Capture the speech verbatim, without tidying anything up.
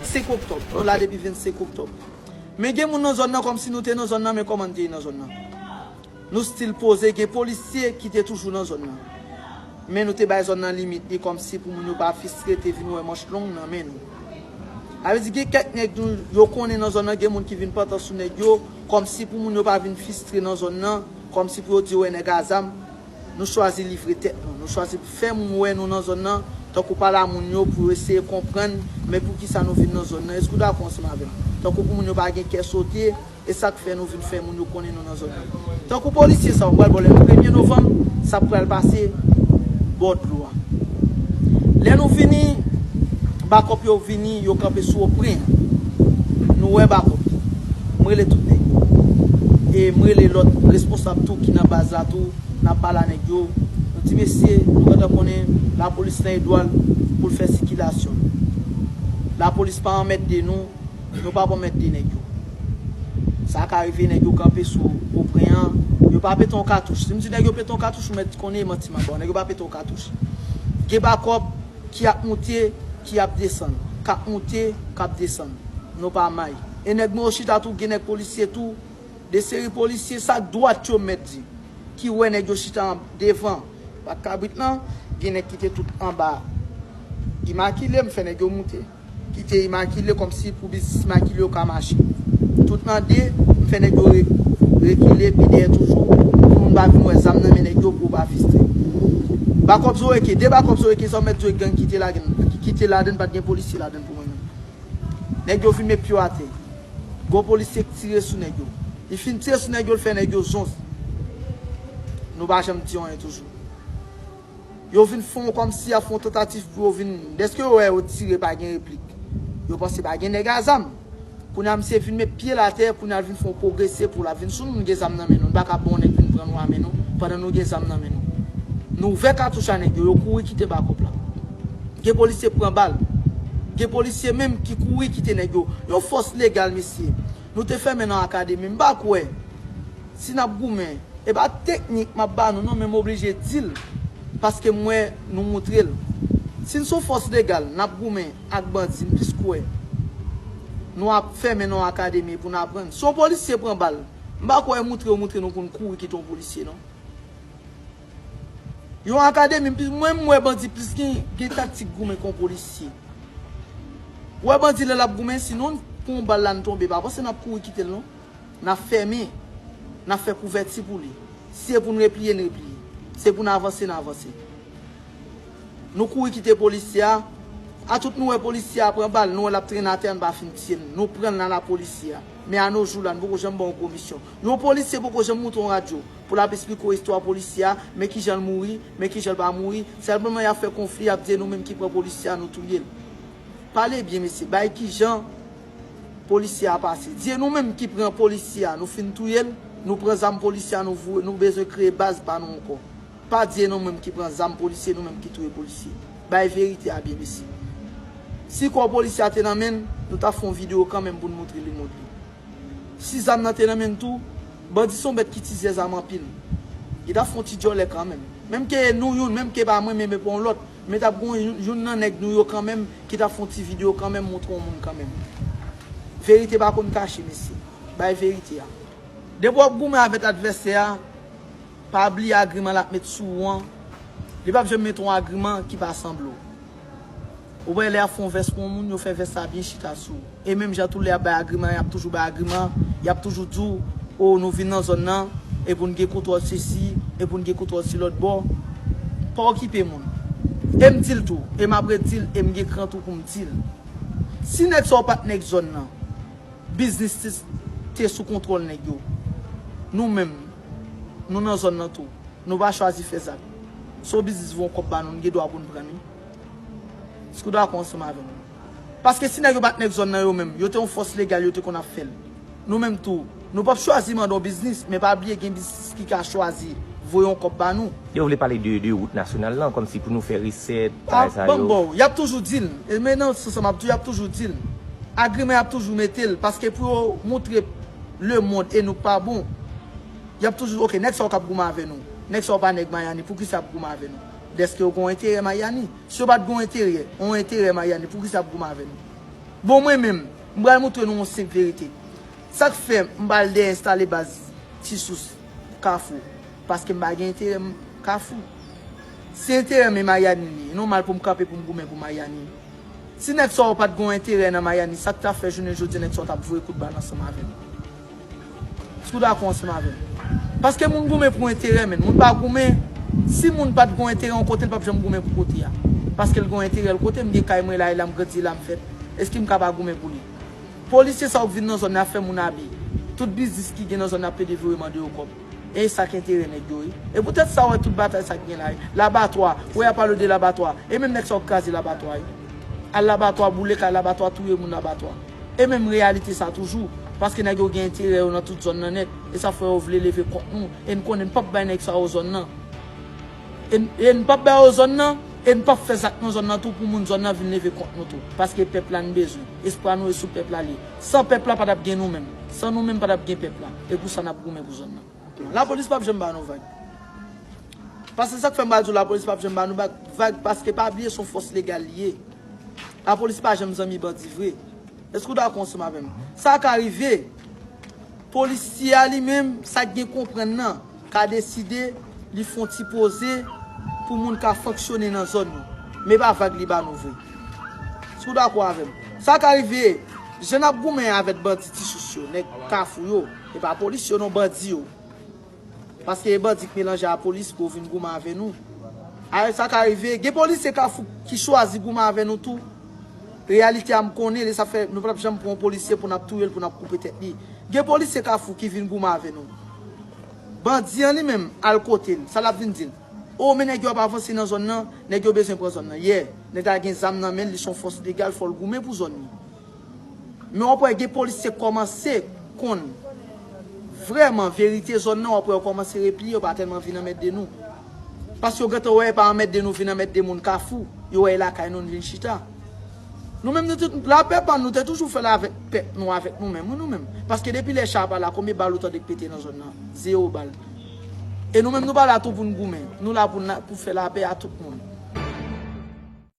Senk oktòb. Nou la depi vennsenk oktòb. Men gen moun nan zòn nan kòmsi nou te nan zòn nan, men kòman n te ye nan zòn nan? Nou still poze, gen polisye ki te toujou nan zòn nan. Men nou te bay zòn nan limit li kòmsi pou moun yo pa fistre te vin wè manch long nan men nou. Sa vle di gen kèk nèg nou yo konnen nan zòn nan, gen moun ki vin pantan sou nèg yo, kòmsi pou moun yo pa vin fistre nan zòn nan, kòmsi pou yo di wè nèg a zam. Nou chwazi livre tèt nou. Nou chwazi fè moun wè nou nan zòn nan, tankou pale a moun yo pou yo eseye konprann, men poukisa nou vin nan zòn nan. Èske w dakò ansanm avè m? Tankou pou moun yo pa gen kè sote, e sa k fè nou vin fè moun yo konnen nou nan zòn nan. Tankou polisye sa yo, m pral ba w lè premye novanm, sa pral pase bò dlo a. Lè nou vini, bakòp yo vini, yo kanpe sou Opren an. Nou wè bakòp. M rele tout nèg yo. E m rele lòt responsab tou ki nan baz la tou, n ap pale a nèg yo. Nou di, mesye, nou gentan konnen lapolis nan Edward pou l fè sikilasyon l. Lapolis pa anmède nou, nou pa pou anmède nèg yo. Sa ka rive nèg yo kanpe sou Opren an, yo pa pete yon katouch. Si m di nèg yo pete yon katouch, ou mèt konnen e manti m ap ba w. Nèg yo pa pete yon katouch. Gen bakòp ki ap moute, ki ap desann. K ap moute, k ap desann. Nou pa may. E nèg nou yo chita tou, gen nèg polisye tou, de seri polisye, sa k dwat yo m mèt di, ki wè nèg yo chita an, devan bak kabrit lan, gen nèg ki te tout anba imakile, m fè nèg yo moute. Kite imakile kòmsi pou biznis imakile yo ka mache. Tout nan de, m fè nèg yo re-, rekile pi dèyè toujou, pou moun pa vin wè zam nan men nèg yo, pou yo pa fistre. Bakòp Zoreke, de bakòp Zoreke, sa w mèt di w gang ki te ladan, ki te ladan, pa t gen polisye ladan pou mwen menm. Nèg yo vin met pye w atè. Gon polisye k tire sou nèg yo. Li fin tire sou nèg yo, l fè nèg yo zonz. Nou pa janm di anyen toujou. Yo vin fè yon kòmsi y ap fè yon tantativ pou yo vin, dèske yo wè yo tire pa gen replik. Yo panse pa gen nèg a zam. Kounye a misye vin met pye l atè, kounye a l vin fè yon pwogrese pou l ap vin sou nou, nou gen zam nan men nou. Nou pa ka ba yon nèg vin pran nou a men nou, pandan nou gen zam nan men nou. Nou ouvè katouch a nèg yo, yo kouri kite bakòp la. Gen polisye pran bal. Gen polisye menm ki kouri kite nèg yo. Yon fòs legal, mesye. Nou te fèmen nan akademi. M pa kwè. Si n ap goumen, e pa teknik m ap ba nou non, men m oblije di l. Paske m wè nou moutre l. Si n se yon fòs legal, n ap goumen ak bandi, m plis kwè nou ap fèmen nan yon akademi pou n aprann. Si yon polisye pran bal, m pa kwè moutre yo moutre nou pou n kouri kite yon polisye non. Yon akademi, m plis, mwen m wè bandi plis gen, gen taktik goumen kon polisye. Ou wè bandi lè l ap goumen, si nou pran yon bal la n tonbe, pa panse n ap kouri kite l non. N ap fèmen, n ap fè kouvèti pou li. Si se pou n repliye, n repliye. Si se pou n avanse, n avanse. Nou kouri kite polisye a. A tout nou wè polisye a pran bal, nou wè l ap trennen atè a, n pa fin tiye l. Nou pran l nan la polisye a. Men a no jou la, n poko janm ba yon komisyon. Yon polisye poko janm moute yon radyo pou l ap esplike w istwa polisye a, men kijan l mouri, men kijan l pa mouri. Sèlman y ap fè konfli, y ap di e nou menm ki pran polisye a, nou touye l. Pale byen, mesye, bay kijan polisye a pase. Di e nou menm ki pran polisye a, nou fin touye l, nou pran zam polisye a, nou voye, nou bezwen kreye baz pa nou ankò. Pa di e nou menm ki pran zam polisye, nou menm ki touye polisye. Bay verite a byen, mesye. Si kò polisye a te nan men n, nou t ap fè yon videyo kanmenm pou n moutre lemond li. Si zam nan te nan men n tou, bandi se yon bèt ki tizè zam anpil. Li t ap fè yon ti djòlè kanmenm. Menm ke nou youn, menm ke pa mwen, men, men pa yon lòt, men t ap gen yon, youn nan nèg nou yo kanmenm ki t ap fè yon ti videyo kanmenm, montre yon moun kanmenm. Verite pa konn kache, mesye. Bay verite a. Depi w ap goumen avèk advèsè a, pa bliye agriman l ap met sou ou an. Li p ap janm met yon agriman ki pa sanble w. Ou wè lè y ap fè yon vès pou yon moun, yo fè vès la byen chita sou ou. E menm jan tou lè y ap bay agriman, y ap toujou bay agriman, y ap toujou di w, o, nou vin nan zòn nan, e pou n gen kontwòl sesi, e pou n gen kontwòl si lòt bò. Pa okipe moun. E m di l tou, e m ap redi l, e m gen kran tou pou m di l. Si nèg sa yo pa t nèg zòn nan, biznis te, te sou kontwòl nèg yo. Nou menm, nou nan zòn nan tou. Nou pa chwazi fè zak. Si yon biznis voye yon kòb ba nou, n gen dwa pou n pran li. Èske w dakò ansanm avè m? Paske si nèg yo pa t nèg zòn nan yo menm, yo te yon fòs legal, yo te konn ap fè l. Nou menm tou, nou p ap chwazi mande yon biznis, men pa bliye gen biznis ki ka chwazi voye yon kòb ba nou. Yo vle pale de, de wout nasyonal lan, kòmsi pou nou fè resèt, bagay sa yo. Ban m ba w, y ap toujou di l. E men nan sans sa m ap di w, y ap toujou di l. Agriman y ap toujou mete l, paske pou yo moutre lemonn e nou k pa bon. Y ap toujou, oke, nèg sa yo k ap goumen avè nou. Nèg sa yo pa nèg Mayani, poukisa y ap goumen avè nou? Dèske yo gen yon enterè Mayani. Si yo pa t gen yon enterè, yon enterè Mayani, poukisa y ap goumen avè nou? Bon, mwen menm, m pral montre nou yon senp verite. Sa k fè m pral dèyè enstale baz Ti Sous Kafou? Paske m pa gen enterè m Kafou. Si enterè m e Mayani li, e nòmal pou m kanpe pou m goumen pou Mayani. Si nèg sa yo pa t gen yon enterè nan Mayani, sa k ta fè jounen jodi a nèg sa yo t ap voye kout bal ansanm avè m? Èske w dakò ansanm avè m? Paske moun goumen pou enterè, men moun pa goumen. Si moun pa t gen enterè yon kote, l p ap janm goumen pou kote a. Paske l gen enterè l kote, m gen kay mwen la, e la m grandi, e la m fèt. Èske m ka pa goumen pou li? Polisye sa yo k vin nan zòn nan ap fè moun abi. Tout biznis ki gen nan zòn nan ap plede vire mande yo kòb. E sa k enterè nèg yo, wi. E poutèt sa, w wè tout batay sa k gen la, wi. Labatwa, w wè y ap pale de labatwa. E menm nèg sa yo k kraze labatwa, wi. Al labatwa, boule kay labatwa, touye moun labatwa. E menm reyalite sa toujou, paske nèg yo gen enterè yo nan tout zòn nan nèt, e sa fè yo vle leve kont nou, e n konnen n p ap bay nèg sa yo zòn nan. E n, e n p ap bay yo zòn nan, e n p ap fè zak nan zòn nan tou pou moun zòn nan vin leve kont nou tou, paske pèp la n bezwen. Espwa nou e sou pèp la li ye. San pèp la pa t ap gen nou menm, san nou menm pa t ap gen pèp la, e pou sa n ap goumen pou zòn nan. Lapolis p ap janm ba nou vag. Paske sa k fè m pral di w lapolis p ap janm ba nou vag, paske pa bliye se yon fòs legal li ye. Lapolis pa janm zanmi bandi vre. Èske w dakò ansanm avè m? Sa ka rive, polisye a li menm, sa k gen konprann nan, ka deside li fè yon ti poze pou moun ka fonksyone nan zòn nou. Men pa vag li ba nou vre. Èske w dakò avè m? Sa ka rive, jan n ap goumen avèk bandi Ti Sous yo, nèg Kafou yo, e pa polis yo non, bandi yo. Paske e bandi k melanje a polis pou yo vin goumen avè nou. Ayè sa ka rive, gen polisye Kafou ki chwazi goumen avè nou tou. Reyalite a m konnen, e sa fè nou p ap janm pran yon polisye pou n ap touye l, pou n ap koupe tèt li. Gen polisye Kafou ki vin goumen avè nou. Bandi an li menm al kote l, sa l ap vin di l? O, men nèg yo ap avanse nan zòn nan, nèg yo bezwen pran zòn nan. Yè, nèg la gen zam nan men l, li se yon fòs legal, fò l goumen pou zòn li. Men w ap wè gen polisye k kòmanse konn vrèman verite zòn nan, w ap wè yo kòmanse repliye, yo pa tèlman vin anmède nou. Paske yo gentan wè e pa anmède nou vin anmède moun Kafou, yo wè e lakay nou n vin chita. Nou menm nou tout, lapè pa nou, te toujou fè l avèk pèp nou, avèk nou menm, wi, nou menm. Paske depi lè cha pa la, konbyen bal ou tande k pete nan zòn nan? Zewo bal. E nou menm nou pa la tou pou n goumen, nou la pou n, pou fè lapè a tout moun.